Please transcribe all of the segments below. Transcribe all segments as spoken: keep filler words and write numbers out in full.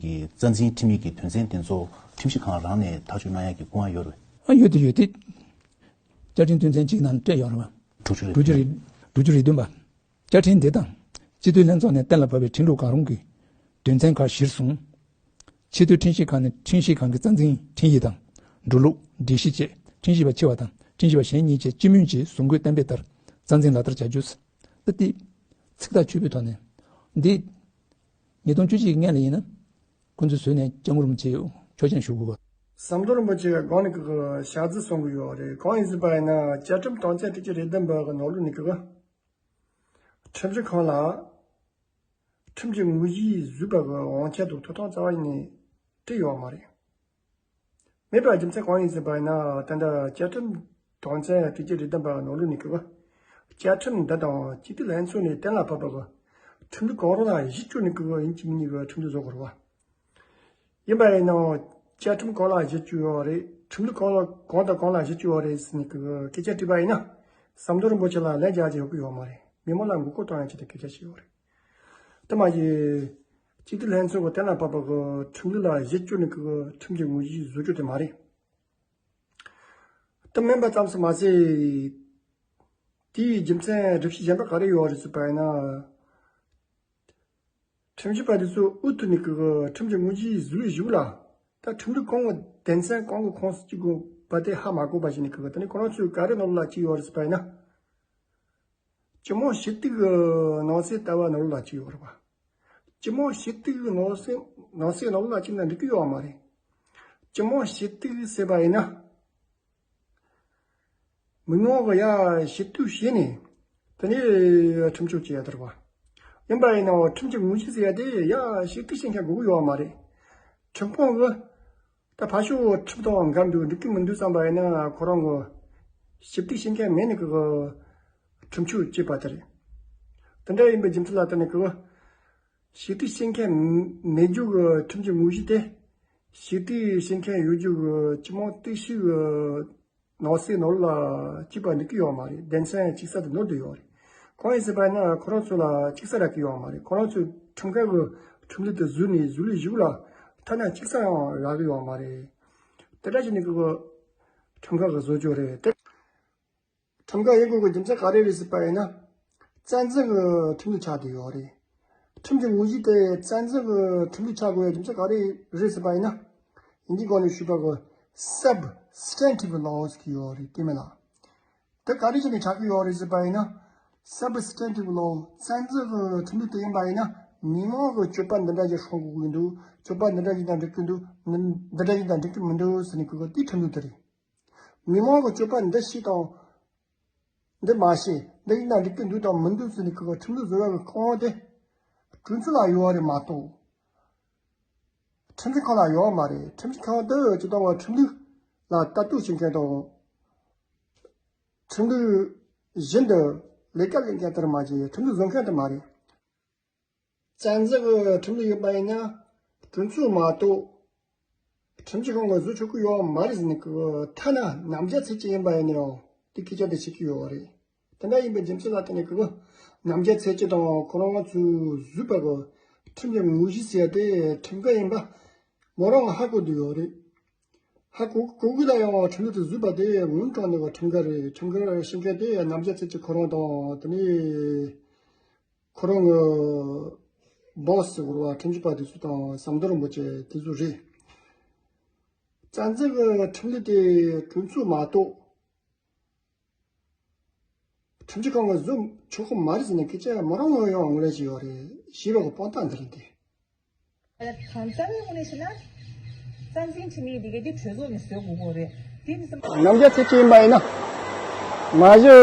གི་རྩ་འཛིན་ཁྲིམས་ཡིག་གི་དོན་ཚན་དེ་ཚོ་ཁྲིམས་ཞིབ་ཁང་རང་ནས་ཐག་གཅོད་གནང་ཡག་གི་སྐུ་དབང་ཡོད་རེད། ཨ་ཡོད་དེ་ཡོད་དེ། བཅའ་ཁྲིམས་དོན་ཚན་གཅིག་ནང་སྤྲད་ཡོད་རེད་བ། དྲུག་ཅུ་རེད། དྲུག་ཅུ་རེད། དྲུག་ཅུ་རེ་བདུན་པ། བཅའ་ཁྲིམས་འདི་དང་སྤྱི་འཐུས་ལྷན་ཚོགས་ནས་གཏན་ལ་ཕབ་པའི་ཁྲིམས་ལུགས་གང་རུང་གི་དོན་ཚན་ཁག་གཞིར་བཟུང་། ཆེས་མཐོའི་ཁྲིམས་ཞིབ་ཁང་ནས་ཁྲིམས་ཞིབ་ཁང་གི་རྩ་འཛིན་ཁྲིམས་ཡིག་དང་འགྲོ་ལུགས་སྒྲིག་གཞི་བཅས་ཁྲིམས་ཞིབ་པ་ཆེ་བ་དང་ཁྲིམས་ཞིབ་པ་གཞན་གཉིས་བཅས་སྤྱི་མོས་ཀྱིས་བཟོ་འགོད་གཏན་འབེབས་ལྟར་རྩ་འཛིན་ལག་བསྟར་བྱ་རྒྱུ། ད་ལྟའི་ཚིག་ཐག་ཆོད་པའི་ཐོག་ནས་འདི། ཉིས་སྟོང་བཅུ་གཅིག་གི་སྔན་ལ་ཡིན་ན། ཁོང་ཚོས་བཟོས་ནས་སྐྱབས་མགོན་རིན་པོ་ཆེ་ཆོག་མཆན་ཞུ་དགོས་པ། ཟམ་གདོང་རིན་པོ་ཆེ་གི་སྒང་ནས་ཀྱི་ཞག་རྩི་གསུང་གི་ཡོད་རེད། གང་ཡིན་ཟེར་བ་ཡིན་ན་བཅའ་ཁྲིམས་དོན་ཚན་དྲུག་ཅུ་རེ་བདུན་པ་གི་ནང་ལོགས་ནས་ཀྱི་ཁྲིམས་ཞིབ་ཁང་ལ་ཁྲིམས་ཀྱི་དངོས་གཞི་བཟོས་པ་གི་དབང་ཆ་དང་ཐོབ་ཐང་རྩ་བ་ནས་སྤྲད་ཡོད་མ་རེད། མེད་པའི་རྒྱུ་མཚན་གང་ཡིན་ཟེར་བ་ཡིན་ན་ད་ལྟ་བཅའ་ཁྲིམས་དོན་ཚན་དྲུག་ཅུ་རེ་བདུན་པ་ནང་ལོགས་ནས་ཀྱི་བཅའ་ཁྲིམས་འདི་དང་སྤྱི་འཐུས་ལྷན་ཚོགས་ནས་གཏན་ལ་ཕབ་པ་གི་ཁྲིམས་ལུགས་གང་རུང་ལ་གཞི་བཅོལ་ནས་ཀྱི་ཡིན་གཅིག་མིན་གཉིས་ཀྱི་ཁྲིམས་འདི་བཟོ་དགོས་རེད་བ། ཡིན་པ་ཡིན་ནའང་བཅའ་ཁྲིམས་གང་ལ་གཞི་བཅོལ་ཡོད་རེད། ཁྲིམས་ལུགས་གང་ལ་གང་དང་གང་ལ་གཞི་བཅོལ་ཡོད་རེད་ཟེར་ནས་ཀྱི་སྐད་ཆ་དྲིས་པ་ཡིན་ན་ཟམ་གདོང་རིན་པོ་ཆེ་ལ་ལན་རྒྱག་རྒྱུ་ཡོད་ཀྱི་ཡོད་མ་རེད། མི་མང་ལ་མགོ་སྐོར་གཏོང་ཡག་ཆེད་དུ་སྐད་ཆ་བཤད་ཡོད་རེད། དེ་མ་གཞི། སྤྱི་འཐུས་ལྷན་ཚོགས་ཀྱི་གཏན་ལ་ཕབ་པ་གི་ཁྲིམས་ལུགས་ལ་གཞི་བཅོལ་ནས་ཀྱི་ཁྲིམས་ཀྱི་དངོས་གཞི་བཟོ་རྒྱུ་དེ་མ་རེད། དེ་མིན་པ་ཙམ་ཞིག་མ་ཟད། དེའི་རྒྱུ་མཚན་སྒྲུབ་བྱེད་གཞན་པ་ག་རེ་ཡོད་རེད་ཟེར་བ་ཡིན་ན། ཁྲིམས་ཞིབ་པ་དེ་ཚོ་འོས་བསྡུ་ནས་ཀྱི་ཁྲིམས་ཀྱི་དངོས་གཞི་བཟོས་བཞག་ལ། ད་ཁྲིམས་ལུགས་གང་གི་དོན་ཚན་གང་གི་ཁོངས་སུ་བཅུག་དགོས་པ་དེ་ཧ་མ་གོ་བ་ཞིག་ནས་ཀྱི་དེ་ནས་ཁོ་རང་ཚོས་ག་རེ་ནང་ལ་བཅུག་ཡོད་རེད་ཟེར་བ་ཡིན་ན། སྤྱི་དམངས་ཞུ་གཏུག་གི་ནང་གསེས་ལྟ་བ་ནང་ལ་བཅུག་ཡོད་རེད་པ། སྤྱི་དམངས་ཞུ་གཏུག་གི་ནང་གསེས་ནང་གསེས་ནང་ལ་བཅུག་ན་འགྲིག་གི་ཡོད་མ་རེད། སྤྱི་དམངས་ཞུ་གཏུག་ཟེར་བ་ཡིན་ན། མི་མང་གི་ཡ་ཞུ་གཏུག་བྱས་ནས་དེ་ནས་ཁྲིམས་སྐྱོང་བྱེད་ཡ་དེ་རེད་པ། ཡིན་པ་ཡིན་ནའང་ཁྲིམས་ཀྱི་དངོས་གཞི་ཟེར་ཡ་དེ་ཡ་ཞུ་གཏུག་བྱེད་མཁན་དགོས་ཀྱི་ཡོད་མ་རེད། ཁྲིམས་ཁང་གི་ད་ཕར་ཕྱོགས་ཁྲིམས་དང་འགལ་འདུག་འགྲིག་གི་མི་འདུག་བསམ་པ་ཡིན་ན་ཁོ་རང་གི་ཞུ་གཏུག་བྱེད་མཁན་མེད་ནི་གི་ཁྲིམས་གཅོད་བྱེད་པ་དེ་རེད། དེ་འདྲ་ཡིན་པའི་རྒྱུ་མཚན་ལ་བརྟེན་ནས་གི་ཞུ་གཏུག་བྱེད་མཁན་མེད་རྒྱུ་གི་ཁྲིམས་ཀྱི་དངོས་གཞི་དེ་ཞུ་གཏུག་བྱེད་མཁན་ཡོད་རྒྱུ་གི་སྤྱི་དམངས་གཏུག་བཤེར་གི་ནང་གསེས་ནང་ལ་གཅིག་པ་འགྲིག་གི་ཡོད་མ་རེད། སྡེ་ཚན་གཅིག་གསར་དུ་ནོར་བསྡད་ཡོད་རེད། གང་ཡིན་ཟེར་བ་ན་ཁོ་རང་ཚོ་ལ་གཅིག་གསར་རག་གི་ཡོད་མ་རེད། ཁོ་རང་ཚོས་ཁྲིམས་འགལ་གྱི་ཁྲིམས་ལུགས་དེ་བཟོས་ནས་བཟོས་ལས་གཞུག་ལ་ཐ་ན་གཅིག་གསར་ཡང་རག་གི་ཡོད་མ་རེད། དེ་འདྲ་བྱས་ནས་ཁོ་ཁྲིམས་འགལ་གྱི་བཟོ་རྒྱུ་རེད་དེ། ཁྲིམས་འགལ་ཡིན་དགོས་ཀྱི་རྒྱུ་མཚན་ག་རེ་རེད་ཟེར་བ་ཡིན་ན། རྩ་འཛིན་གྱི་ཁྲིམས་ལུགས་ཆགས་བསྡད་ཡོད་རེད། ཁྲིམས་ཀྱི་དངོས་གཞི་དེ་རྩ་འཛིན་གྱི་ཁྲིམས་ལུགས་ཆགས་དགོས་ཡ་རྒྱུ་མཚན་ག་རེ་རེད་ཟེར་བ་ཡིན་ན། དབྱིན་ཇིའི་སྒང་ནས་ཞུས་པ་གི་substantive laws ཟེར་གྱི་ཡོད་རེད་དེ་མིན་ལ། དེ་ག་རེ་བྱས་ནས་ཆགས་ཀྱི་ཡོད་རེད་ཟེར་བ་ཡིན་ན། substantive law རྩ་འཛིན་གྱི་ཁྲིམས་ལུགས་དེ་ཡིན་པ་ཡིན་ན་མི་མང་གི་སྤྱོད་པ་འདི་འདྲ་ཞིག་སྲུང་དགོས་ཀྱི་འདུག་སྤྱོད་པ་འདི་འདྲ་ཞིག་དང་འགྲིག་གི་འདུག་འདི་འདྲ་ཞིག་དང་འགྲིག་གི་མི་འདུག་ཟེར་ནས་གི་དེའི་ཁྲིམས་ལུགས་དེ་རེད། མི་མང་གི་སྤྱོད་པ་འདི་ཤེས་དང་། འདི་མ་ཤེས། འདི་ཡིན་ན་འགྲིག་གི་འདུག་དང་མི་འདུག་ཟེར་ནས་ཁོ་ཁྲིམས་ལུགས་བཟོ་བའི་ཁང་དེ། གྲོས་ཚོགས་ལ་ཡོད་རེད་མ་གཏོགས། ཁྲིམས་ཞིབ་ཁང་ལ་ཡོད་མ་རེད། ཁྲིམས་ཞིབ་ཁང་དུ་སྤྱི་བཏང་བ་ཁྲིམས་ལུགས་ལ་ལྟ་རྟོག་བྱེད་མཁན་དང་། ཁྲིམས་ལུགས་བཞིན་དུ་ལས་ཀ་ལས་མཁན་དེར་མ་བྱས་ཁྲིམས་ལུགས་བཟོ་མཁན་དེ་མ་རེད། བཙན་འཛུལ་གྱི་ཁྲིམས་ལུགས་ཡིན་པ་ཡིན་ན། གྲོས་ཚོགས་མ་གཏོགས། ཁྲིམས་ཞིབ་ཁང་གིས་བཟོ་ཆོག་གི་ཡོད་མ་རེད་ཟེར་ནས་ཀྱི་ཐ་ན་རྣམ་རྒྱལ་ཚེ་སྐྱིད་ཡིན་པ་ཡིན་ནའང་དེ་སྐད་ཆ་དེ་བཤད་ཀྱི་ཡོད་རེད། དེ་འདྲ་ཡིན་པའི་རྒྱུ་མཚན་ལ་བརྟེན་ནས་ཀྱི་རྣམ་རྒྱལ་ཚེ་སྐྱིད་དང་ཁོ་རང་ཚོས་བཟོས་པ་གི་ཁྲིམས་ཀྱི་དངོས་གཞི་ཟེར་ཡ་དེ་ཁྲིམས་འགལ་ཡིན་པ་མོ་རང་ཧ་གོ་བསྡད་ཡོད་རེད། ཧ་གོ་གོ་གི་ལ་ཡང་ཁྲིམས་ལུགས་དེ་བཟོས་པ་དེ་དངོས་དྲང་གནས་ཀྱི་ཁྲིམས་འགལ་རེད། ཁྲིམས་འགལ་བཤད་མཁན་དེ་རྣམ་རྒྱལ་ཚེ་སྐྱིད་ཁོ་རང་དང་དེ་ནས། ཁོ་རང་གི་སྦོ་སི་ཟེར་དགོས་རེད་བ། ཁྲིམས་ཞིབ་པ་དེ་ཚོ་དང་ཟམ་གདོང་རིན་པོ་ཆེ་དེ་ཚོ་རེད། བཙན་འཛུལ་གྱི་ཁྲིམས་ལུགས་དེ་གྲོས་ཚོགས་མ་གཏོགས་ཁྲིམས་ཞིབ་ཁང་གིས་བཟོ་ཆོག་གི་མ་རེད་ཟེར་ནས་སྐད་ཆ་མོ་རང་ངོས་ཡང་ངོས་ལེན་བྱས་ཡོད་རེད། ཞེས་པ་གི་དཔང་རྟགས་འདི་རེད་དེ། གང་ཙམ་ཡོང་ནས་ཤི་ན། རྩ་འཛིན་འཐུས་མི་དེ་གའི་དེ་གྲོས་ཚོགས་ནས་བཟོ་དགོས་ཀྱི་རེད། དེ་ནི་སེམས། རྣམ་རྒྱལ་ཚེ་སྐྱིད་ཡིན་པ་ཡིན་ན། མ་གཞི།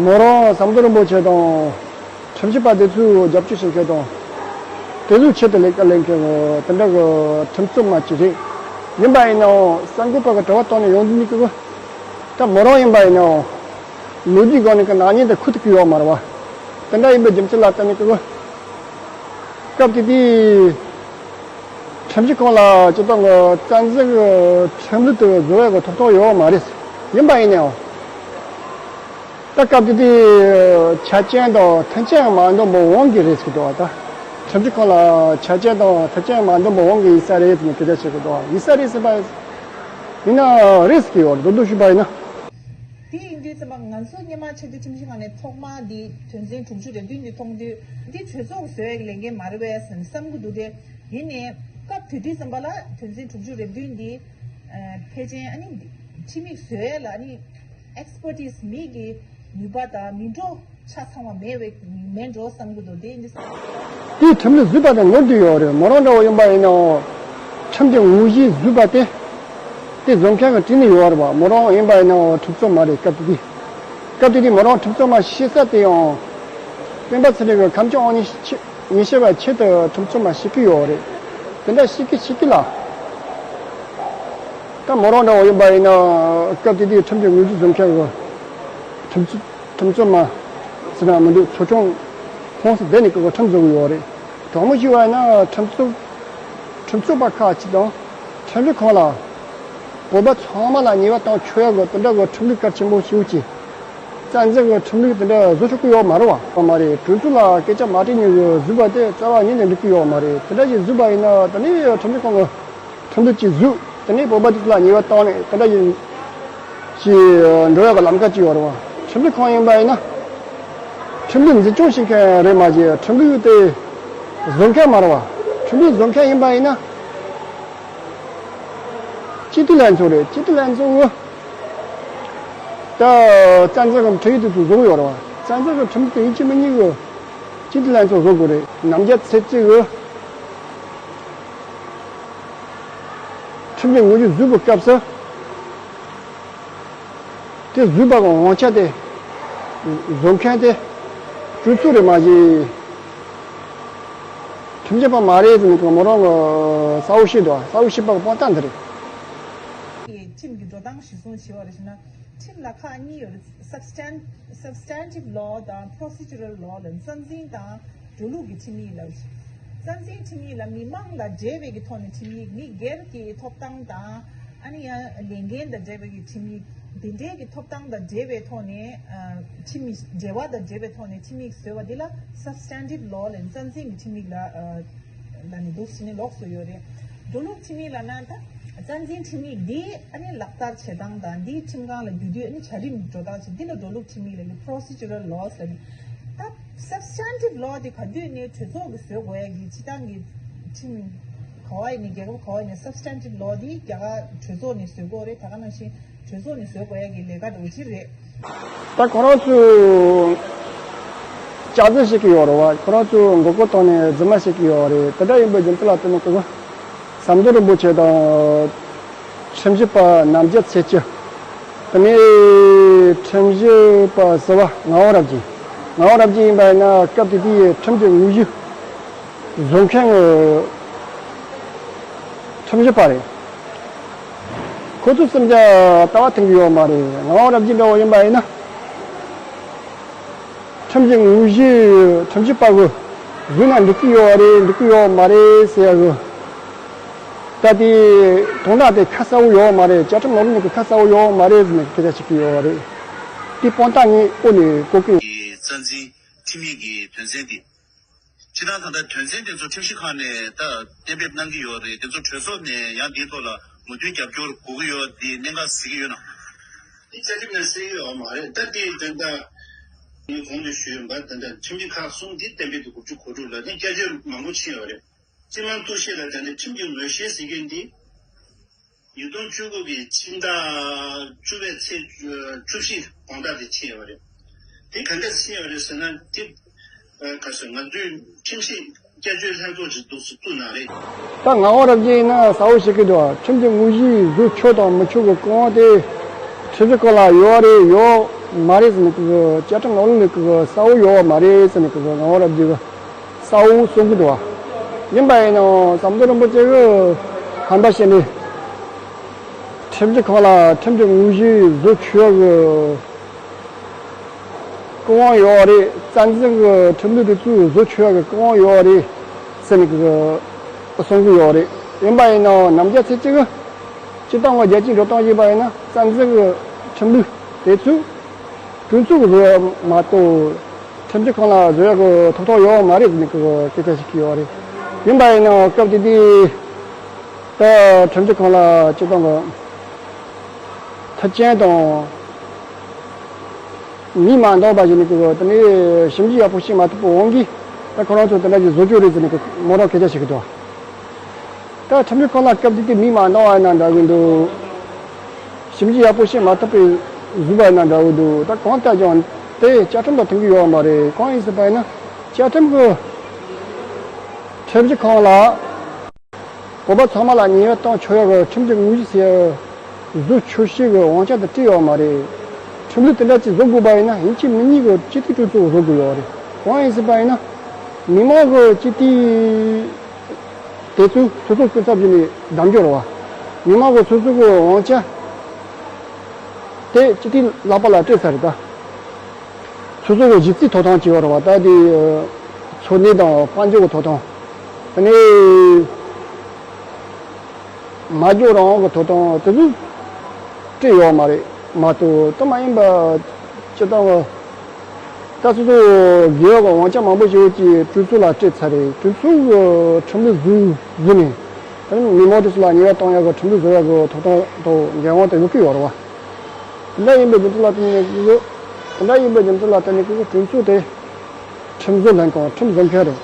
མོ་རང་ཟམ་གདོང་རིན་པོ་ཆེ་དང་། ཁྲིམས་ཞིབ་པ་དེ་ཚོས་རྒྱབ་སྐྱོར་བྱེད་མཁན་དང་། དེ་ཚོའི་ཆེད་དུ་ལས་ཀ་ལས་མཁན་གྱི་དེ་འདྲ་གི་ཁྲིམས་རྩོད་མ་ཅིག་རེད། ཡིན་པ་ཡིན་ནའང་གསར་འགོད་པ་གི་དྲི་བ་བཏང་ནས་ཡོང་དུས་ནི་ཀི་གི། ད་མོ་རང་ཡིན་པ་ཡིན་ནའང་། ལོ་རྒྱུས་སྒང་ནས་ཀི་ནག་ཉེས་དེ་ཁུར་ཐུབ་ཀྱི་ཡོད་མ་རེད་བ། དེ་འདྲ་ཡིན་པའི་རྒྱུ་མཚན་ལ་བརྟེན་ནས་ཀི་གི། སྐབས་དེ་དུས། ཁྲིམས་ཞིབ་ཁང་ལ་སྤྱི་བཏང་གི་བཙན་འཛུལ་གྱི་ཁྲིམས་ལུགས་དེ་བཟོ་ཡག་གི་ཐོབ་ཐང་ཡོད་མ་རེད། ཡིན་པ་ཡིན་ནའང་། ད་སྐབས་དེ་དུས་ཆ་རྐྱེན་དང་མཐུན་རྐྱེན་མ་འདང་པོ་འོང་གི་རེད་ཟེར་གི་འདུག་བ་ད། ཁྲིམས་ཞིབ་ཁང་ལ་ཆ་རྐྱེན་དང་ཐོབ་ཆེན་མ་འདོན་པ་འོང་གི་ཡིན་ས་རེད་ཟེར་ནས་སྐད་ཆ་བཤད་གི་འདུག་ཡིན་ས་རེད་ཟེར་བ་ཡིན་ན་རེད་ཟེར་གི་ཡོད་རེད། མདོར་བསྡུས་ཞུས་པ་ཡིན་ན། དེ་ཡིན་དུས་ཙམ་པ་ང་ཚོ་སྔོན་མ་ཆེས་མཐོའི་ཁྲིམས་ཞིབ་ཁང་ནས་ཐོག་མ་འདི་དོན་ཚན་དྲུག་ཅུ་རེ་བདུན་འདི་མཐོང་དུས་འདི་གྲོས་ཚོགས་ཀྱི་བཟོ་ཡག་གི་ལས་འགན་མ་རེད་པས་བསམ་གི་འདུག་དེ་ཡིན་ནའི་སྐབས་དེ་དུས་ཙམ་པ་ལ་དོན་ཚན་དྲུག་ཅུ་རེ་བདུན་འདི་ཕལ་ཆེར་ཨ་ནི་ཁྲིམས་ཡིག་བཟོ་ཡག་ལ་ཨ་ནི་ཨེགས་པར་ཊིས་མི་གི་ནུས་པ་དང་མི་འགྲོ་ཆ་ཚང་བ་མེད་པའི་མེད་འགྲོ་བསམ་གི་འདུག་དེ་འདི། དེའི་ཁྲིམས་ལུགས་བཟོས་པ་དང་ནོར་དུ་ཡོད་རེད། མོ་རང་འདྲ་བོ་ཡིན་པ་ཡིན་ནའང་ཁྲིམས་ཀྱི་དངོས་གཞི་བཟོས་པ་དེ་དེ་བཟོ་མཁན་གྱི་དྲིན་ནི་ཡོད་རེད་བ། མོ་རང་ཡིན་པ་ཡིན་ནའང་ཁྲིམས་རྩོད་མ་རེད། སྐབས་དེ་དུས་སྐབས་དེ་དུས་མོ་རང་ཁྲིམས་རྩོད་མ་བྱེད་ས་དེ་ཡང་སྤེན་པ་ཚེ་རིང་གི་ཁམས་སྐྱོང་ཨང་ཉི་ཤུ་ཉི་ཤུ་པ་ཆེད་དུ་ཁྲིམས་རྩོད་མ་བྱེད་ཀྱི་ཡོད་རེད། དེ་འདྲ་བྱེད་ཀྱི་བྱེད་ཀྱི་ལ། ད་མོ་རང་འདྲ་བོ་ཡིན་པ་ཡིན་ན་སྐབས་དེ་དུས་ཁྲིམས་ཀྱི་དངོས་གཞི་བཟོ་མཁན་གྱི་ཁྲིམས་རྩོད་ཁྲིམས་རྩོད་མ་ཟེར་ན་མི་འདུག་ཚོགས་ཆུང་ཁོངས་སུ་བསྡད་ནས་ཀྱི་ཁྲིམས་བཟོ་གི་ཡོད་རེད། དྲང་མོ་ཞུས་པ་ཡིན་ན་ཁྲིམས་རྩོད་ཁྲིམས་རྩོད་པ་ཁག་ཅིག་དང་ཁྲིམས་ཞིབ་ཁང་ལ་བོད་པ་ཚང་མ་ལ་ཉེས་པ་བཏང་ཆོག་ཡག་གི་དེ་འདྲ་གི་ཁྲིམས་ལུགས་གལ་ཆེན་པོ་ཞིག་ཅིག་རྩ་འཛིན་གྱི་ཁྲིམས་ལུགས་དེ་འདྲ་བཟོ་ཆོག་གི་ཡོད་མ་རེད་བ། མ་རེད། གྲོས་ཚོགས་ལ་སྐད་ཆ་མ་དྲིས་ནས་བཟོས་པ་དེ་རྩ་བ་ཉིད་ནས་འགྲིག་གི་ཡོད་མ་རེད། དེ་འདྲ་ཞིག་བཟོས་པ་ཡིན་ན་དེ་ནས་ཁྲིམས་ཞིབ་ཁང་གི་ཁྲིམས་ལུགས་ཅིག་བཟོས། དེ་ནས་བོད་པ་དེ་ཚོ་ལ་ཉེས་པ་བཏང་ནས་དེ་འདྲ་ཞིག་ཞིག་འགྲོ་ཡག་གི་ལམ་ཁ་ཅིག་ཡོད་རེད་བ། ཁྲིམས་ཞིབ་ཁང་ཡིན་པ་ཡིན་ན་ཁྲིམས་ལུགས་འཛིན་སྐྱོང་བྱེད་མཁན་རེད་མ་གཞི་ཁྲིམས་ལུགས་དེ་བཟོ་མཁན་མ་རེད་བ། ཁྲིམས་ལུགས་བཟོ་མཁན་ཡིན་པ་ཡིན་ན་སྤྱི་འཐུས་ལྷན་ཚོགས་རེད། སྤྱི་འཐུས་ལྷན་ཚོགས་ཀྱི་ད་རྩ་འཛིན་གྱི་ཁྲིམས་ཡིག་དེ་ཚོ་བཟོ་གི་ཡོད་རེད་བ། རྩ་འཛིན་གྱི་ཁྲིམས་ཡིག་དེ་ཡིན་གཅིག་མིན་གཉིས་ཀྱི་སྤྱི་འཐུས་ལྷན་ཚོགས་བཟོ་དགོས་རེད། ནམ་རྒྱུན་ཚེ་གཅིག་གི་ཁྲིམས་ཀྱི་དངོས་གཞི་བཟོས་པའི་སྐབས་སུ་དེ་བཟོས་པ་གི་དབང་ཆ་དེ་བཟོ་མཁན་དེ་གྲོས་ཚོགས་རེད་མ་གཞི་ཁྲིམས་ཞིབ་པ་མ་རེད་ཟེར་ནས་མོ་རང་གི་གསལ་བོ་བཤད་འདུག་གསལ་བོ་བཤད་པ་གི་དཔང་རྟགས་འདི་རེད། ཁྲིམས་ཀྱི་འགྲོ་སྟངས་གཞིར་བཟུང་བྱས་པ་རེད་ཟེར་ན། ཁྲིམས་ལ་ཁག་གཉིས་ཡོད་རེད། Substan- Substantive Law དང་Procedural Law ལ་རྩ་འཛིན་དང་འགྲོ་ལུགས་ཀྱི་ཁྲིམས་ཡིག་ལ། རྩ་འཛིན་ཁྲིམས་ཡིག་ལ་མི་མང་ལ་འབྲེལ་བའི་གི་ཐོག་ནས་ཁྲིམས་ཡིག་མི་སྒེར་གྱི་ཐོབ་ཐང་དང་ཨ་ནི་ཡང་ལས་འགན་དང་འབྲེལ་བའི་གི་ཁྲིམས་ཡིག་དེ་འབྲེལ་གྱི་ཐོབ་ཐང་དང་འབྲེལ་བའི་ཐོག་ནས་ཁྲིམས་ཡིག་འབྲེལ་བ་དང་འབྲེལ་བའི་ཐོག་ནས་ཁྲིམས་ཡིག་བཟོས་པ་འདི་ལ་Substantive Law ལ་རྩ་འཛིན་གྱི་ཁྲིམས་ཡིག་ལ། ལ་ནི་འདུག་ཟེར་ནས་ལོགས་སུ་ཡོད་རེད། འགྲོ་ལུགས་ཁྲིམས་ཡིག་ལབ་ན་ད་རྩ་འཛིན་ཁྲིམས་ཡིག་འདི་ཨ་ནི་ལག་བསྟར་བྱེད་སྟངས་དང་འདིའི་ཁྲིམས་ཁང་ལ་འབུལ་དུས་ཨ་ནི་བྱ་རིམ་འགྲོ་སྟངས་བྱེད་འདི་ལ་འགྲོ་ལུགས་ཁྲིམས་ཡིག་ལ་ནི་Procedural Laws ལབ་ནས། ད་Substantive Law དེ་ག་དུས་ནས་གྲོས་ཚོགས་ཀྱིས་བཟོ་དགོས་ཡ་གི་སྤྱི་བཏང་གི་ཁྲིམས་ག་བ་ཡིན་ནས་རྒྱལ་ཁབ་ག་བ་ཡིན་ནས་Substantive Law དེ་རྒྱ་གར་གྲོས་ཚོགས་ནས་བཟོ་དགོས་རེད། ད་ག་ནང་བཞིན། གྲོས་ཚོགས་ནས་བཟོ་དགོས་ཡ་གི་ལས་ཀ་འདྲ་བོ་ཅིག་རེད། ད་ཁོ་རང་ཚོས་སྐྱག་རྫུན་བཤད་ཀྱི་ཡོད་རེད་བ། ཁོ་རང་ཚོས་མགོ་སྐོར་བཏང་ནས་རྫུན་མ་བཤད་ཀྱི་ཡོད་རེད། དེ་འདྲ་ཡིན་པའི་རྒྱུ་མཚན་ལ་བརྟེན་ནས་ཁོ་ཚོ་ཟམ་གདོང་རིན་པོ་ཆེ་དང་ཁྲིམས་ཞིབ་པ་ནམ་རྒྱལ་ཚེ་སྐྱིད། དེ་ནས་ཁྲིམས་ཞིབ་པ་ཟུར་པ་ངག་དབང་རབ་རྒྱས། ངག་དབང་རབ་རྒྱས་ཡིན་པ་ཡིན་ན་སྐབས་དེ་དུས་ཁྲིམས་ཀྱི་དངོས་གཞི་བཟོ་མཁན་གྱི་ཁྲིམས་ཞིབ་པ་རེད། ཁོ་ཚོ་སེམས་ཀྱི་ལྟ་བ་མཐུན་གྱི་ཡོད་མ་རེད། ངག་དབང་རབ་རྒྱས་འདྲ་བོ་ཡིན་པ་ཡིན་ན། ཁྲིམས་ཀྱི་དངོས་གཞི་ཁྲིམས་ཞིབ་པ་གི་བཟོས་ན་འགྲིག་གི་ཡོད་རེད་འགྲིག་གི་ཡོད་མ་རེད་ཟེར་ཡ་གི། ད་དེ་དོན་དག་དེ་ཁ་གསལ་བོ་ཡོད་མ་རེད། བཅའ་ཁྲིམས་ནང་ལོགས་ནས་ཀྱི་ཁ་གསལ་བོ་ཡོད་མ་རེད་ཟེར་ནས་སྐད་ཆ་བཤད་ཀྱི་ཡོད་རེད། དེ་དཔང་རྟགས་ངས་ཨོ་ནས་བཀོད་ཀྱི་ཡོད། རྩ་འཛིན་ཁྲིམས་ཡིག་གི་དོན་ཚན་དེ། སྤྱིར་བཏང་ད་ལྟ་དོན་ཚན་དེ་ཚོ་ཁྲིམས་ཞིབ་ཁང་ནས་ད་གཏན་འབེབས་གནང་གི་ཡོད་རེད། དེ་ཚོ་གྲོས་ཚོགས་ནས་ཡང་དེའི་ཐོག་ལ་མོས་མཐུན་རྒྱབ་སྐྱོར་དགོས་ཀྱི་ཡོད་དེ་གནད་འགག་གཟིགས་ཀྱི་ཡོད་ན། དེ་བཅའ་ཁྲིམས་ནང་གསལ་ཡོད་མ་རེད། ད་དེ་དོན་དག་ངས་གོང་དུ་ཞུས་ཡོད་པ་ད་ལྟ་ཁྲིམས་ཞིབ་ཁག་གསུམ་དེ་གཏན་འབེབས་དགུ་བཅུ་གོ་དྲུག་ལ་ནས་བསྐྱར་བཅོས་མང་པོ་ཕྱིན་ཡོད་རེད། སྤྱི་དམངས་གཏུག་བཤེར་ལ་ད་ལྟ་ཁྲིམས་ཀྱི་ངོས་བཞེས་ཟེར་མཁན་འདི། ཉིས་སྟོང་བཅུ་དགུ་གི་ཕྱི་ཟླ་བཅུ་པའི་ཚེས་བཅུ་བཞི་དགོང་དག་དེ་ཕྱིན་ཡོད་རེད། དེ་ག་འདྲ་ཕྱིན་ཡོད་རེད་ཟེར་ན་དེ་ག་ཟེར་ང་ཚོའི་ཁྲིམས་ཞིབ་བསྐྱར་བཅོས་ལྷན་ཚོགས་ཅིག་འདུག་སེ་བཙུགས་གནང་རེད། ད་ངག་དབང་རབ་རྒྱས་ཡིན་ན་གསལ་བོ་བཤད་ཀྱི་འདུག་ཁྲིམས་ཀྱི་དངོས་གཞི་བཟོ་ཆོག་དང་མི་ཆོག་གི་རྐང་དབང་དེ་ཁྲིམས་ཞིབ་ཁང་ལ་ཡོད་རེད་ཡོད་མ་རེད་ཟེར་ནས་ཀྱི་བཅའ་ཁྲིམས་ནང་ལོགས་ནས་ཀྱི་གསལ་བོ་ཡོད་མ་རེད་ཟེར་ནས་ཀྱི་ངག་དབང་རབ་རྒྱས་ཀྱི། གསལ་བོ་གསུང་གི་འདུག་བ། ཡིན་པ་ཡིན་ནའང་ཟམ་གདོང་རིན་པོ་ཆེ་གིས་ཧམ་པ་བཤད་ནས། ཁྲིམས་ཞིབ་ཁང་ལ་ཁྲིམས་ཀྱི་དངོས་གཞི་བཟོ་ཆོག་གི་རྐང་དབང་ཡོད་རེད། རྩ་འཛིན་གྱི་ཁྲིམས་ལུགས་དེ་ཚོས་བཟོ་ཆོག་གི་རྐང་དབང་ཡོད་རེད་ཟེར་ནས་གི་གསུང་གི་ཡོད་རེད། ཡིན་པ་ཡིན་ནའང་ནམ་རྒྱལ་ཚེ་སྐྱིད་ཀྱིས་སྤྱིར་བཏང་ང་རྒྱལ་སྤྱིའི་འགྲོ་སྟངས་ཡིན་པ་ཡིན་ན་རྩ་འཛིན་གྱི་ཁྲིམས་ལུགས་དེ་ཚོས་གྲོས་ཚོགས་ཀྱིས་བཟོ་ཡ་མ་གཏོགས། ཁྲིམས་ཞིབ་ཁང་ལ་བཟོ་ཡག་གི་ཐོབ་ཐང་ཡོད་མ་རེད་ཟེར་ནས་ཀྱི་སྐད་ཆ་ཞིག་གི་ཡོད་རེད། ཡིན་པ་ཡིན་ནའང་སྐབས་དེ་དུས་ད་ཁྲིམས་ཞིབ་ཁང་ལ་སྤྱི་བཏང་གི་མཐུན་རྐྱེན་དང་མིས་མ་འདང་བ་ཞིག་ནས་ཀྱི་དེ་ནས་ཞིབ་འཇུག་ཡག་པོ་བྱེད་མ་ཐུབ་པའི་དབང་གིས་ད་ཁོ་རང་ཚོ་དེ་འདྲ་ཞིག་བཟོ་རྒྱུ་རེད་ཟེར་ནས་ཀྱི་མོ་རང་སྐད་ཆ་ཞིག་གི་འདུག་ད་ཁྲིམས་ཞིབ་ཁང་ལ་སྐབས་དེ་དུས་མིས་མ་འདང་བ་ཡིན་ན་འདྲ་གི་འདུག་ཞིབ་འཇུག་ཡག་པོ་བྱེད་མ་ཐུབ་པའི་བཟོས་པ་ཡིན་ན་འདྲ་གི་འདུག་ད་གང་ལྟར་ཀྱང་དེ་བཅའ་ཁྲིམས་དང་མཐུན་གྱི་ཡོད་མ་རེད། གང་ཡིན་ཟེར་བ་ཡིན་ན་བཅའ་ཁྲིམས་ཀྱི་ཁྲིམས་ཞིབ་ཁང་ལ་བོད་པ་ཚང་མ་ལ་ཉེས་པ་གཏོང་ཆོག་ཡག་གི་ཁྲིམས་ཀྱི་དངོས་གཞི་ཟེར་ཡག་བཟོ་ཆོག་ཤེས་ཀྱི་དབང་ཆ་དེ་སྤྲད་ཡོད་མ་རེད། ཁྲིམས་ལུགས་དེ་འདྲ་ཅིག་བཟོ་དགོས་པ་ཡིན་ན་ཡིན་གཅིག་མིན་གཉིས་ཀྱི་སྤྱི་འཐུས་གྲོས་ཚོགས་བཟོ་དགོས་ཡོད་རེད། གང་ཡིན་ཟེར་བ་ཡིན་ན་མི་མང་གི་སྤྱི་འཐུས་དེ་ཚོ་སོ་སོ་སྐུ་ཚབ་བྱས་ནས་གདམ་རྒྱུ་རེད་བ། མི་མང་གི་སོ་སོ་གི་དབང་ཆ་དེ་སྤྱི་འཐུས་ལག་པ་ལ་སྤྲད་ཚར་རེད་ད། སོ་སོ་གི་གཞི་རྩའི་ཐོབ་ཐང་ཅིག་ཡོད་རེད་བ། ད་དེ་འཚོ་གནས་དང་དཔལ་འབྱོར་གྱི་ཐོབ་ཐང་། དེ་ནས་མ་འཇོག་རང་དབང་གི་ཐོབ་ཐང་དེ་ཚོ་སྤྲད་ཡོད་མ་རེད་མ་གཏོགས་དེ་མ་ཡིན་པ་སྤྱི་བཏང་གི་ད་སོ་སོ་དགེ་བ་གི་དབང་ཆ་མང་པོ་ཞིག་ཅིག་གྲོས་ཚོགས་ལ་སྤྲད་ཚར་རེད། གྲོས་ཚོགས་ཀྱི་ཁྲིམས་ལུགས་བཟོས་བཟོས་ནས་ད་ནི་མི་མང་དེ་ཚོ་ལ་ཉེས་པ་གཏོང་ཡག་གི་ཁྲིམས་ལུགས་བཟོ་ཡག་གི་ཐོབ་ཐང་དང་འགན་དབང་དེ་ཡོད་ཀྱི་ཡོད་རེད་བ། དེ་འདྲ་ཡིན་པའི་རྒྱུ་མཚན་ལ་བརྟེན་ནས་ཀྱི་དེ་འདྲ་ཡིན་པའི་རྒྱུ་མཚན་ལ་བརྟེན་ནས་ཀྱི་གྲོས་ཚོགས་དེ་ཁྲིམས་བཟོ་ལྷན་ཁང་ཁྲིམས་བཟོ་མཁན་རེད།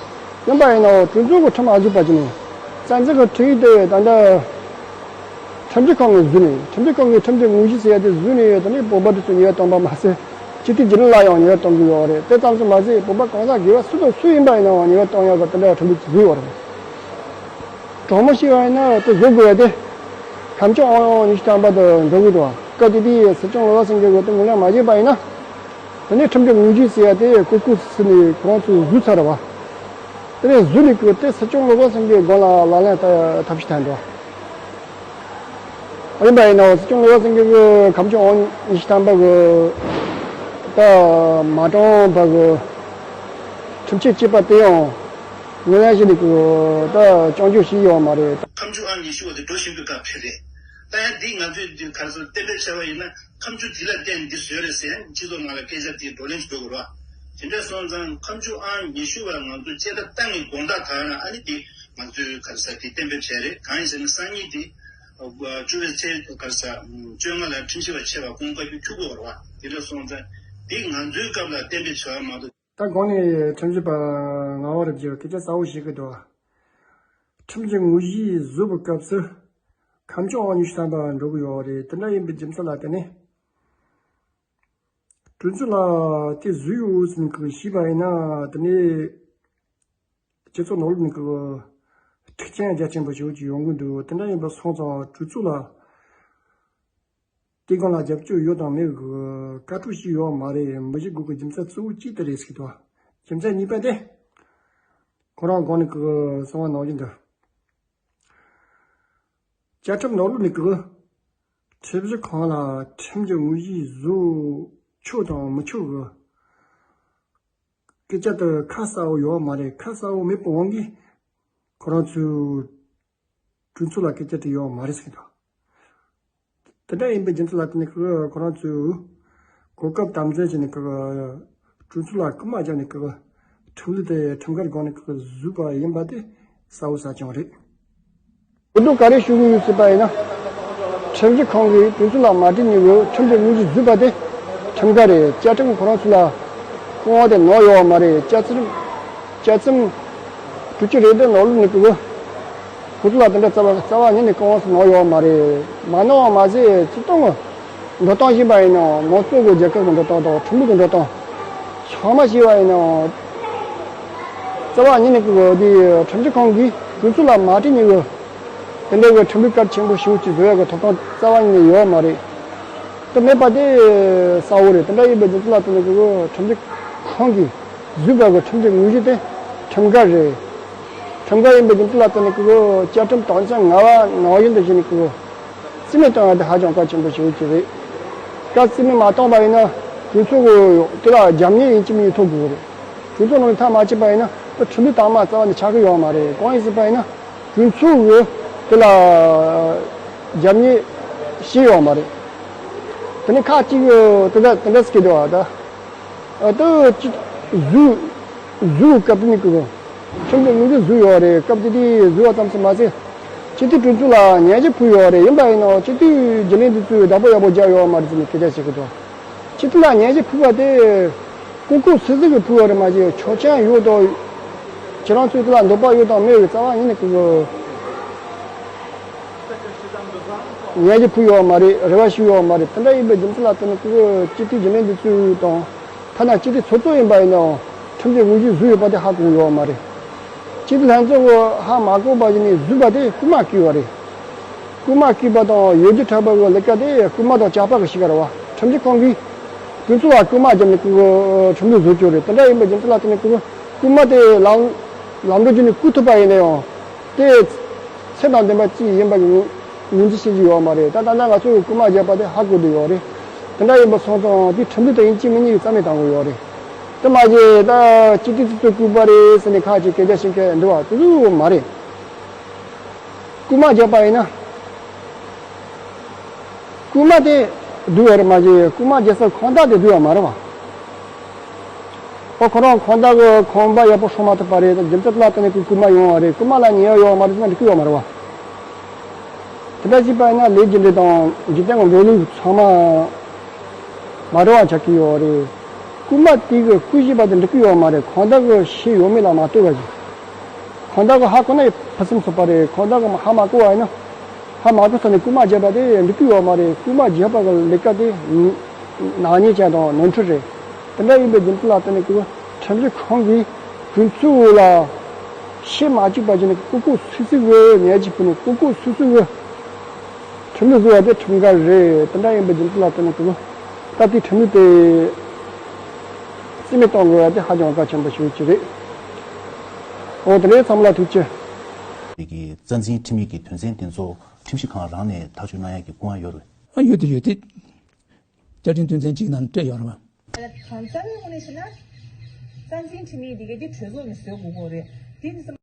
ཡིན་པ་ཡིན་ནའང་གྲོས་ཚོགས་ཀྱི་ཁྲིམས་ཨ་ཟུར་པ་ཅིག་ནས་རྩ་འཛིན་གྱི་ཁྲིམས་ཡིག་དེ་ད་ལྟ་ཁྲིམས་ཞིབ་ཁང་གིས་བཟོས་ནས་ཁྲིམས་ཞིབ་ཁང་གིས་ཁྲིམས་ཀྱི་དངོས་གཞི་ཟེར་ཡ་དེ་བཟོས་ནས་ཡོད། དེ་ནས་བོད་པ་དེ་ཚོ་ཉེས་པ་བཏང་པ་མ་ཟད་སྤྱི་འཐུས་རྒྱུན་ལས་ལ་ཡང་ཉེས་པ་གཏོང་གི་ཡོད་རེད། དེ་ཙམ་ཞིག་མ་ཟད་བོད་པ་གང་ཟག་སྒེར་བ་སུ་དང་སུ་ཡིན་པ་ཡིན་ནའང་ཉེས་པ་གཏོང་ཡག་གི་དེ་འདྲ་ཁྲིམས་ཡིག་ཅིག་བཟོས་ཡོད་རེད། དྲང་མོ་བཤད་པ་ཡིན་ན་དེ་བཟོ་དགོས་ཡ་དེ་ཁམས་སྐྱོང་ཨང་ཉི་ཤུ་ཐམ་པ་དང་འགྲོ་གི་འདུག་སྐབས་དེ་དུས་སྲིད་སྐྱོང་བློ་བཟང་སེང་གེ་གིས་དེ་ངོས་ལེན་མ་བྱས་པ་ཡིན་ན། དེ་ནས་ཁྲིམས་ཀྱི་དངོས་གཞི་ཟེར་ཡ་དེ་ཀུ་ཀུ་སི་ནས་ཁོ་རང་ཚོས་བཟོས་ཚར་བ། དེ་ནས་བཟོས་ནས་ཀྱི་དེ་སྲིད་སྐྱོང་བློ་བཟང་སེང་གེའི་སྒང་ལ་ལག་ལེན་བསྟར་ཐབས་ཤིག་བསྟན་འགྲོ། ཡིན་པ་ཡིན་ནའང་སྲིད་སྐྱོང་བློ་བཟང་སེང་གེ་གིས་ཁམས་སྐྱོང་ཨང་ཉི་ཤུ་ཐམ་པ་གི་ད་མ་དྲང་བ་གི་ཁྲིམས་ཆད་བཅད་པ་དེ་ཡང་ངོས་ལེན་བྱས་ནས་ཀྱི་ད་སྐྱོང་རྒྱུ་ཞིག་ཡོད་མ་རེད། ཁམས་སྐྱོང་ཨང་ཉི་ཤུ་བ་དེ་འགྲོ་བཞིན་པའི་སྐབས་དེ་རེད། ད་ཡང་འདི་ང་ཚོས་འདི་ག་རེ་ཟེར་གཏན་འབེབས་བྱས་པ་ཡིན་ན། ཁམས་སྐྱོང་དེ་ལ་བརྟེན་འདི་བཟོས་རེད་ཟེར་ཡང་སྤྱི་ཚོགས་ནང་ལ་སྐད་ཆ་དེ་བགྲོ་གླེང་ཞིག་འགྲོ་དགོས་རེད་བ། དེ་འདྲ་སོང་ཙང་ཁམས་སྐྱོང་ཨང་ཉི་ཤུ་བ་ང་ཚོ་བཅད་ཁྲ་བཏང་ནས་དགོངས་དག་དག་ན་ཨ་ནི་དེ་ང་ཚོས་ག་རེ་ཟེར་དེ་གཏན་འབེབས་བྱས་རེད། གང་ཡིན་ཟེར་ན་སང་ཉིན་དེ་བཅུ་པའི་ཚེས་ག་རེ་ཟེར་བཅོ་ལྔ་ལ་ཁྲིམས་ཞིབ་པ་ཆེ་བ་དགོངས་དག་རྒྱུ་འཁྱོལ་དགོས་རེད་བ། དེ་འདྲ་སོང་ཙང་དེ་ང་ཚོའི་སྐབས་ལ་གཏན་འབེབས་བྱས་པ་མ་གཏོགས། ད་གོང་ནས་ཁྲིམས་ཞིབ་པ་ངག་དབང་རིན་པོ་ཆེས་སྐད་ཆ་གསལ་བོ་བཤད་ཀྱི་འདུག་ཁྲིམས་ཀྱི་དངོས་གཞི་བཟོ་བའི་སྐབས་སུ་ཁམས་སྐྱོང་ཨང་ཉི་ཤུ་ཐམ་པ་འགྲོ་གི་ཡོད་རེད། དེ་འདྲ་ཡིན་པའི་རྒྱུ་མཚན་ལ་བརྟེན་ནས་གྲོས་ཚོགས་ལ་དེ་བཟོས་ཡོད་ཟེར་ནས་ཀྱི་ཞུས་པ་ཡིན་ན་དེ་ནས་སྤྱི་ཚོགས་ནང་ལོགས་ནས་ཀྱི་འཁྲུག་རྐྱེན་རྒྱ་ཆེན་པོ་ཞིག་ཅིག་ཡོང་གི་འདུག་དེ་འདྲ་ཡིན་པ་སོང་ཙང་གྲོས་ཚོགས་ལ་དེ་སྒང་ལ་རྒྱབ་སྐྱོར་ཡོད་དང་མེད་ཀྱི་བཀའ་འཁྲོལ་ཞིག་ཡོད་མ་རེད། མི་བཞུགས་དགོས་ཀྱི་རྒྱུ་མཚན་གཙོ་བོ་གཅིག་དེ་རེད་ཟེར་གྱི་འདུག་རྒྱུ་མཚན་གཉིས་པ་དེ་ཁོ་རང་སྒང་ནས་ཀྱི་གསང་བ་ནང་བཞིན་དུ། བཅའ་ཁྲིམས་ནང་ལོགས་ནས་ཀྱི་ཁྲིམས་ཞིབ་ཁང་ལ་ཁྲིམས་ཀྱི་དངོས་གཞི་བཟོ་ཆོག་དང་མི་ཆོག་གི་སྐད་ཆ་དེ་ཁ་གསལ་བོ་ཡོད་མ་རེད། ཁ་གསལ་བོ་མེད་པའི་དབང་གིས་ཁོ་རང་ཚོས་གྲོས་ཚོགས་ལ་སྐད་ཆ་དྲིས་ཡོད་མ་རེད་ཟེར་གྱི་འདུག་དེ་འདྲ་ཡིན་པའི་རྒྱུ་མཚན་ལ་བརྟེན་ནས་ཀྱི་ཁོ་རང་ཚོས་གོ་སྐབས་དམ་འཛིན་བྱས་ནས་ཀྱི་གྲོས་ཚོགས་ལ་སྐུལ་མ་བརྒྱབ་ནས་ཀྱི་ཁྲིམས་ལུགས་དེ་ཁྲིམས་འགལ་སྒང་ནས་ཀྱི་བཟོས་པ་ཡིན་པ་དེ་གསལ་བོ་གསལ་རྐྱང་རེད། འོས་བསྡུ་ག་རེ་ཞུ་གི་ཡོད་ཟེར་བ་ཡིན་ན། ཁྲིམས་ཞིབ་ཁང་གིས་གྲོས་ཚོགས་ལ་མ་དྲིས་ནས་འོས་ཁྲིམས་ཀྱི་དངོས་གཞི་བཟོས་པ་དེ་ཁྲིམས་འགལ་རེད། བཅའ་ཁྲིམས་ཁོ་རང་ཚོ་ལ་སྐུལ་མ་དེ་གནང་ཡོད་མ་རེད། བཅའ་ཁྲིམས་བཅའ་ཁྲིམས་དྲུག་ཅུ་རེ་བདུན་ནང་ལོགས་ནས་ཀྱི་ཁོ་ཚོ་ལ་དེ་འདྲ་རྩ་བ་རྩ་བ་ཉིད་ནས་སྐུལ་མ་སོགས་གནང་ཡོད་མ་རེད། མ་གནང་བ་མ་ཟད་སྤྱིར་བཏང་གི་འགྲོ་སྟངས་ཤིག་པ་ཡིན་ན་མང་གཙོ་གི་རྒྱལ་ཁབ་ཀྱི་འགྲོ་སྟངས་དང་ཁྲིམས་ལུགས་ཀྱི་འགྲོ་སྟངས་ཚང་མ་ཤེས་པ་ཡིན་ན། རྩ་བ་ཉིད་ནས་ཀྱི་འདི་ཁྲིམས་ཞིབ་ཁང་གིས་གྲོས་ཚོགས་ལ་མ་དྲིས་ནས་ཀྱི་དེ་འདྲ་གི་ཁྲིམས་ལུགས་གལ་ཆེན་པོ་ཞིག་ཅིག་བཟོ་ཡག་གི་ཐོབ་ཐང་རྩ་བ་ཉིད་ནས་ཡོད་མ་རེད། དེ་མེད་པ་དེ་གསལ་བོ་རེད། དེ་འདྲ་ཡིན་པའི་རྒྱུ་མཚན་ལ་བརྟེན་ནས་ཀྱི་ཁྲིམས་ཞིབ་ཁང་གིས་བཟོས་པ་གི་ཁྲིམས་ཀྱི་དངོས་གཞི་དེ་ཁྲིམས་འགལ་རེད། ཁྲིམས་འགལ་ཡིན་པའི་རྒྱུ་མཚན་ལ་བརྟེན་ནས་ཀྱི་བཅའ་ཁྲིམས་དོན་ཚན་ལྔ་པ་ནང་བཞིན་དུ་བྱས་ནས་ཀྱི་རྩིས་མེད་གཏོང་ཡག་དེ་ཧ་ཅང་གལ་ཆེན་པོ་ཞིག་ཅིག་རེད། ད་རྩིས་མེད་མ་གཏོང་པ་ཡིན་ན་གྲོས་ཚོགས་ཀྱི་དེ་ལ་རྒྱབ་གཉེར་ཡིན་གཅིག་མིན་གཅིག་ཐོབ་དགོས་རེད། གྲོས་ཚོགས་ནང་མཐའ་མ་ཕྱིན་པ་ཡིན་ན་ད་ཁྲིམས་ལུགས་དག་མ་རྩ་བ་ནས་ཆགས་ཀྱི་ཡོད་མ་རེད། གང་ཡིན་ཟེར་བ་ཡིན་ན་གྲོས་ཚོགས་ཀྱི་དེ་ལ་རྒྱབ་གཉེར་བྱས་ཡོད་མ་རེད། དེ་ནས་ཁག་ཅིག་དེ་འདྲ་དེ་འདྲ་ཟེར་གྱི་འདུག་བ། ད་ད་སྤྱི་ ཟུར་ཟུར་སྐབས་དེ་ནས་ཀྱི་ཁྲིམས་དེ་ངོས་འཛིན་ཟུར་ཡོད་རེད། སྐབས་དེ་དུས་ཟུར་བ་ཙམ་ཞིག་མ་ཟད། སྤྱི་འཐུས་དྲུང་འཚོ་ལ་ཉེས་ཆད་ཕུལ་ཡོད་རེད། ཡིན་པ་ཡིན་ནའང་སྤྱི་འཐུས་རྒྱུན་ལས་འདི་ཚོས་བདག་པོ་ཡག་པོ་རྒྱག་ཡོད་མ་རེད་ཟེར་ནས་སྐད་ཆ་བཤད་ཀྱི་འདུག་སྤྱི་འཐུས་ལ་ཉེས་ཆད་ཕུལ་བ་དེ་ལྐུགས་ལྐུགས་སུད་སུད་ཀྱིས་ཕུལ་བ་རེད་མ་གཞི་ཆོག་མཆན་ཡོད་དང་། ཁྱེད་རང་ཚོས་དེ་ལ་འདོད་པ་ཡོད་དང་མེད་ཀྱི་རྩ་བ་ཉིད་ནས་ཀྱི་ཉེས་ཆད་ཕུལ་ཡོད་མ་རེད། རེ་བ་ཞུས་ཡོད་མ་རེད། དེ་འདྲ་ཡིན་པའི་རྒྱུ་མཚན་ལ་བརྟེན་ནས་ཀྱི་སྤྱི་འཐུས་རྒྱུན་ལས་འདི་ཚོས་དང་། ཐ་ན་སྤྱི་འཐུས་ཚོགས་གཙོ་ཡིན་པ་ཡིན་ནའང་ཁྲིམས་ཀྱི་དབང་གིས་ཟུར་ཡོད་པ་དེ་ཧ་གོ་ཡོད་མ་རེད། སྤྱི་འཐུས་ལྷན་ཚོགས་ཀྱིས་ཧ་མ་གོ་བ་ཞིག་ནས་ཟུར་པ་དེ་རྐུ་མ་བརྐུས་པ་རེད། རྐུ་མ་བརྐུས་པ་དང་ཡོ་བྱད་འཁྲབ་པ་གི་ལས་ཀ་དེ་རྐུ་མ་དང་ཇག་པ་གི་གཤིས་ཀ་རེད་བ། ཁྲིམས་ཞིབ་ཁང་གིས་དེ་ཚོ་ལ་རྐུ་མ་བརྒྱབ་ནས་ཁྲིམས་ལུགས་བཟོ་རྒྱུ་རེད། དེ་འདྲ་ཡིན་པའི་རྒྱུ་མཚན་ལ་བརྟེན་ནས་རྐུ་མ་དེ་ལམ་ལམ་འགྲོ་རྒྱུ་ནས་རྐུ་ཐུབ་པ་ཡིན་ན་ཡང་དེ་ཚད་དང་ལྡན་པ་ཅིག་ཡིན་པ་གི་ངོས་ངོས་འཛིན་བྱེད་ཀྱི་ཡོད་མ་རེད། ད་ད་ལྟ་ང་ཚོས་རྐུ་མ་བརྒྱབ་པ་དེ་ཧ་གོ་བསྡད་ཡོད་རེད། དེ་འདྲ་ཡིན་པ་སོང་ཙང་དེ་ཁྲིམས་ལུགས་དང་ཡིན་གཅིག་མིན་གཉིས་ཀྱི་རྩ་མེད་བཏང་དགོས་ཡོད་རེད། དེ་མ་བྱས་ད་སྤྱི་འཐུས་དེ་ཚོ་རྐུས་པ་རེད་ཟེར་ནས་ཁ་ཅིག་སྐད་ཆ་བཤད་མཁན་འདུག་བ། དེ་ཚོ་མ་རེད། རྐུ་མ་བརྒྱབ་པ་ཡིན་ན། རྐུ་མ་དེ་བསྡུས་པ་རེད་མ་གཞི་རྐུ་མ་བརྒྱབ་ས་ཁང་བདག་དེ་བསྡུས་པ་མ་རེད་བ། ཨོ་ཁོ་རང་ཁང་བདག་གི་ཁང་པ་ཡག་པོ་སྲུང་མ་ཐུབ་པ་རེད། རྒྱུ་མཚན་དེ་ལ་བརྟེན་ནས་ཁོས་རྐུ་མ་ཡོང་བ་རེད། རྐུ་མ་ལ་ཉེས་ཡོད་ཡོད་མ་རེད་ཟེར་ན་འགྲིག་གི་ཡོད་མ་རེད་བ། དེ་འདྲ་བྱས་པ་ཡིན་ན་ལས་རྒྱུ་འབྲས་དང་འཇིག་རྟེན་གྱི་འགྲོ་ལུགས་ཚང་མ་མ་འདྲ་བ་ཆགས་ཀྱི་ཡོད་རེད། རྐུ་མ་དེ་གིས་རྐུ་བྱས་པ་དེ་འགྲིག་གི་ཡོད་མ་རེད། ཁང་བདག་གི་ཤེས་ཡོད་མེད་ལ་མ་ལྟོས་པ་ཞིག་ཁང་བདག་གིས་ཧ་གོ་ན་ཕུན་སུམ་ཚོགས་པ་རེད། ཁང་བདག་གིས་ཧ་མ་གོ་བ་ཡིན་ན། ཧ་མ་གོ་ས་ནས་རྐུ་མ་བརྒྱབ་པ་དེ་འགྲིག་གི་ཡོད་མ་རེད། རྐུ་མ་བརྒྱབ་པ་གི་ལས་ཀ་དེ་ནག་ཉེས་ཅན་དང་ནོར་འཁྲུལ་རེད། དེ་འདྲ་ཡིན་པའི་རྒྱུ་མཚན་ལ་བརྟེན་ནས་ཁོས་ཁྲིམས་ཞིབ་ཁང་གིས་དེ་ཚོ་ལ་ཤེས་མ་བཅུག་པ་བྱས་ནས་ལྐུགས་ལྐུགས་སུད་སུད་ཀྱི་ཉེས་ཆད་ཕུལ་ནས་ལྐུགས་ལྐུགས་སུད་སུད་ཀྱི་ཁྲིམས་ལུགས་བཟོ་བ་དེ་ཁྲིམས་འགལ་རེད། དེ་འདྲ་ཡིན་པའི་རྒྱུ་མཚན་ལ་བརྟེན་ནས་ཁོས་ད་ལྟའི་ཁྲིམས་ལུགས་དེ་རྩིས་མེད་གཏོང་དགོས་པ་དེ་ཧ་ཅང་གལ་ཆེན་པོ་ཞིག་ཅིག་རེད། འོ་དེ་རེད། ཚང་མ་ལ་ཐུགས་རྗེ་ཆེ། དེ་གའི་རྩ་འཛིན་ཁྲིམས་ཡིག་གི་དོན་ཚན་དེ་ཚོ་ཁྲིམས་ཞིབ་ཁང་རང་ནས་ཐག་གཅོད་གནང་ཡག་གི་སྐུ་དབང་ཡོད་རེད། ཨ་ཡོད་དེ་ཡོད་དེ། བཅའ་ཁྲིམས་དོན་ཚན་གཅིག་ནང་སྤྲད་ཡོད་རེད་བ། གང་ལྟར་དངོས་གནས་བྱས་ན། རྩ་འཛིན་ཁྲིམས་ཡིག་འདི་གའི་འདི་གྲོས་ཚོགས་ནས་བཟོ་དགོས་ཀྱི་རེད། འདི་ནི།